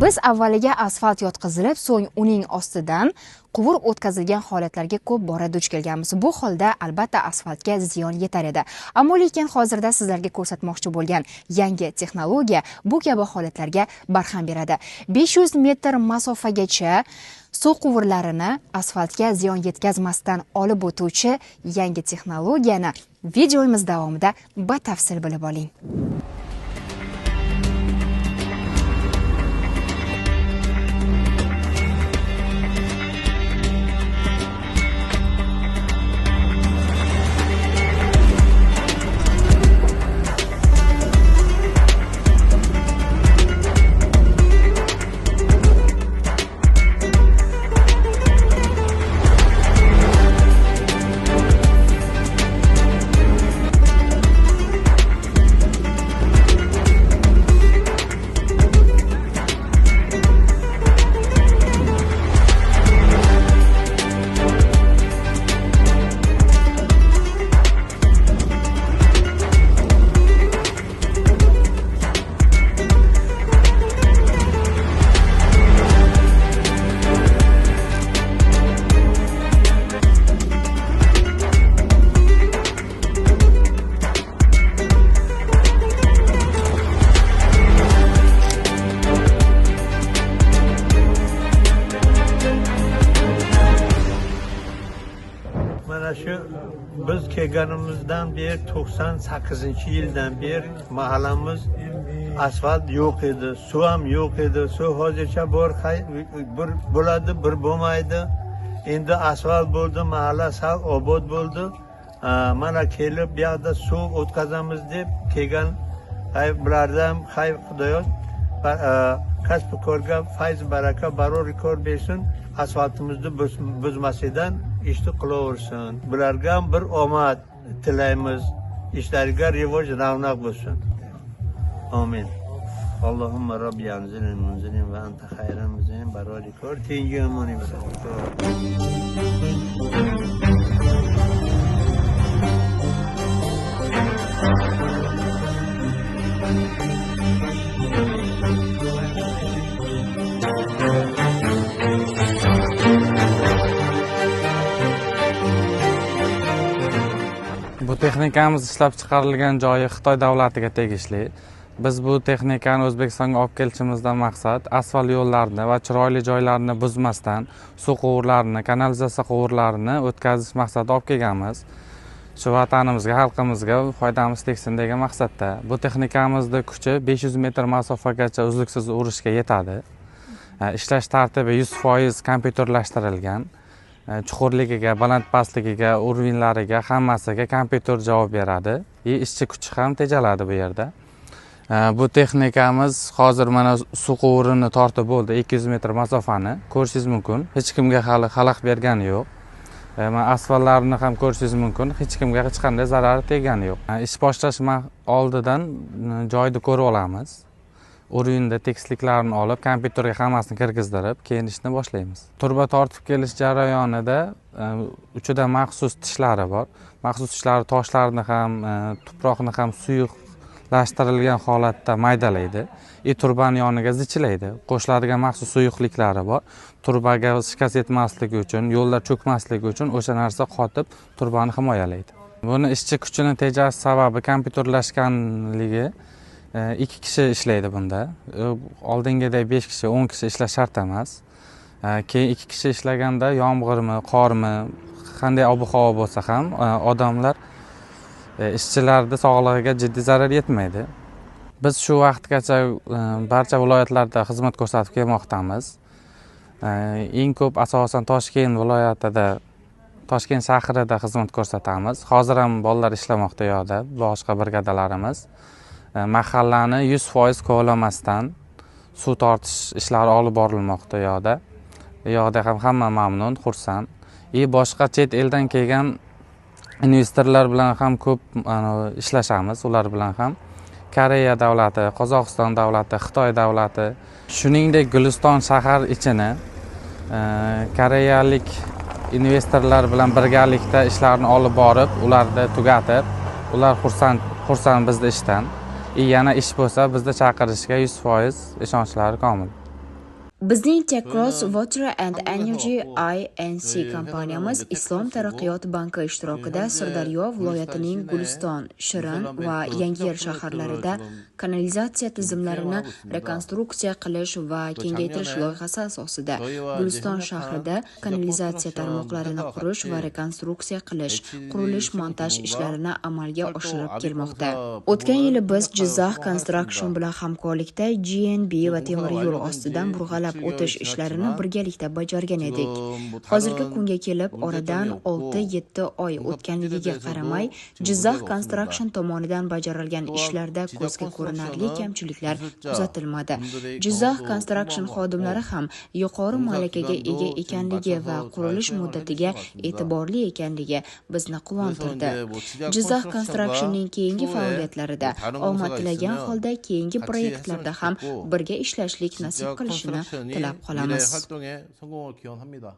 Biz avvaliga asfalt yotqizilib, so'ng uning ostidan quvur o'tkazilgan holatlarga ko'p bora duch kelganmiz. Bu holda albatta asfaltga ziyon yetar edi. Ammo lekin hozirda sizlarga ko'rsatmoqchi bo'lgan yangi texnologiya bu kabi holatlarga barham beradi. 500 metr masofagacha suv quvurlarini asfaltga ziyon yetkazmasdan olib o'tuvchi yangi texnologiyani videomiz davomida batafsil bilib oling. Biz kelganimizdan beri 98-yildan beri mahallamiz asfalt yo'q edi, suv ham yo'q edi. Suv hozircha bor, bir bo'ladi, bir bo'lmaydi. Endi asfalt bo'ldi, mahalla sal obod bo'ldi. Mana kelib bu yoqda suv o'tkazamiz deb kelgan bulardan hay Xudoyo kasb korga fayz baraka baror kor bersin, asfaltimizni buzmasdan ishni qilaversin. Bularga ham bir omad tilaymiz. Ishlariga rivoj, ravnaq bo'lsin. Amin. Allohumma robbi anzilin munzilin va anta xayrul munzilin barori kor tengi omoning bo'lsin. Bu texnikamiz ishlab chiqarilgan joyi Xitoy davlatiga tegishli. Biz bu texnikani O'zbekistonga olib kelishimizdan maqsad asfalt yo'llarni va chiroyli joylarni buzmasdan suv quvurlarini, kanalizatsiya quvurlarini o'tkazish maqsadida olib kelganmiz. Shu vatanimizga, xalqimizga foydamiz tegsin degan maqsadda. Bu texnikamizning kuchi 500 metr masofagacha uzluksiz urishga yetadi. Ishlash tartibi 100% kompyuterlashtirilgan. Chuqurligiga, baland-pastligiga, urvinlariga hammasiga kompyuter javob beradi. Ishchi kuchi ham tejaladi bu yerda. Bu texnikamiz hozir mana suv quvurini tortib bo'ldi, 200 metr masofani ko'rishingiz mumkin. Hech kimga hali xalaq bergani yo'q. Mana asfaltlarni ham ko'rishingiz mumkin. Hech kimga hech qanday zarari tegani yo'q. Ish boshlash oldidan joyni ko'rib olamiz. Urvinda tekisliklarni olib, kompyuterga hammasini kirgizdirib, keyin ishni boshlaymiz. Turba tortib kelish jarayonida uchida maxsus tishlari bor. Maxsus tishlari toshlarni ham, tuproqni ham suyuqlashtirilgan holatda maydalaydi. Turbani yoniga zichlaydi. Qo'shiladigan maxsus suyuqliklari bor. Turbaga shikast yetmasligi uchun, yo'llar cho'kmasligi uchun o'sha narsa qotib turbani himoyalaydi. Buni ishchi kuchini tejash sababi kompyuterlashganligi. 2 kishi ishlaydi bunda. Oldingidek 5 kishi, 10 kishi ishlash shart emas. Keyin 2 kishi ishlaganda yomg'irmi, qormi, qanday ob-havo bo'lsa ham odamlar, ishchilarning sog'lig'iga jiddiy zarar yetmaydi. Biz shu vaqtgacha barcha viloyatlarda xizmat ko'rsatib kelmoqdamiz. Eng ko'p asosan Toshkent viloyatida, Toshkent shahrida xizmat ko'rsatamiz. Hozir ham bolalar ishlamoqda u yoqda, boshqa brigadalarimiz. Mahallani 100% kovlamasdan suv tortish ishlari olib borilmoqda u yoqda. U yoqda ham hamma mamnun, xursand. Boshqa chet eldan kelgan investorlar bilan ham ko'p ishlashamiz, ular bilan ham. Koreya davlati, Qozog'iston davlati, Xitoy davlati, shuningdek Guliston shahar ichini koreyalik investorlar bilan birgalikda ishlarni olib borib, ularni tugatib, ular xursand bizni ishdan. Yana ish bo'lsa bizni chaqirishga 100% ishonchlari komil. Bizning Techcross Water and Energy Inc kompaniyamiz Islom taraqqiyot banki ishtirokida Sirdaryo viloyatining Guliston, Shirin va Yangiyer shaharlarida kanalizatsiya tizimlarini rekonstruksiya qilish va kengaytirish loyihasi asosida Guliston shahrida kanalizatsiya tarmoqlarini qurish va rekonstruksiya qilish, qurilish montaj ishlarini amalga oshirib kelmoqda. O'tgan yili biz Jizzax Construction bilan hamkorlikda GNB va temir yo'l ostidan burg'alab o'tish ishlarini birgalikda bajargan edik. Hozirgi kunga kelib oradan 6-7 oy o'tganligiga qaramay, Jizzax Construction tomonidan bajarilgan ishlarda ko'zga ko'rinarli kamchiliklar kuzatilmadi. Jizzax Construction xodimlari ham yuqori malakaga ega ekanligi va qurilish muddatiga e'tiborli ekanligi bizni quvontirdi. Jizzax Constructionning keyingi faoliyatlarida omad tilagan holda keyingi proyektlarda ham birga ishlashlik nasib qilishini tilab qolamiz. 활동에 성공을 기원합니다.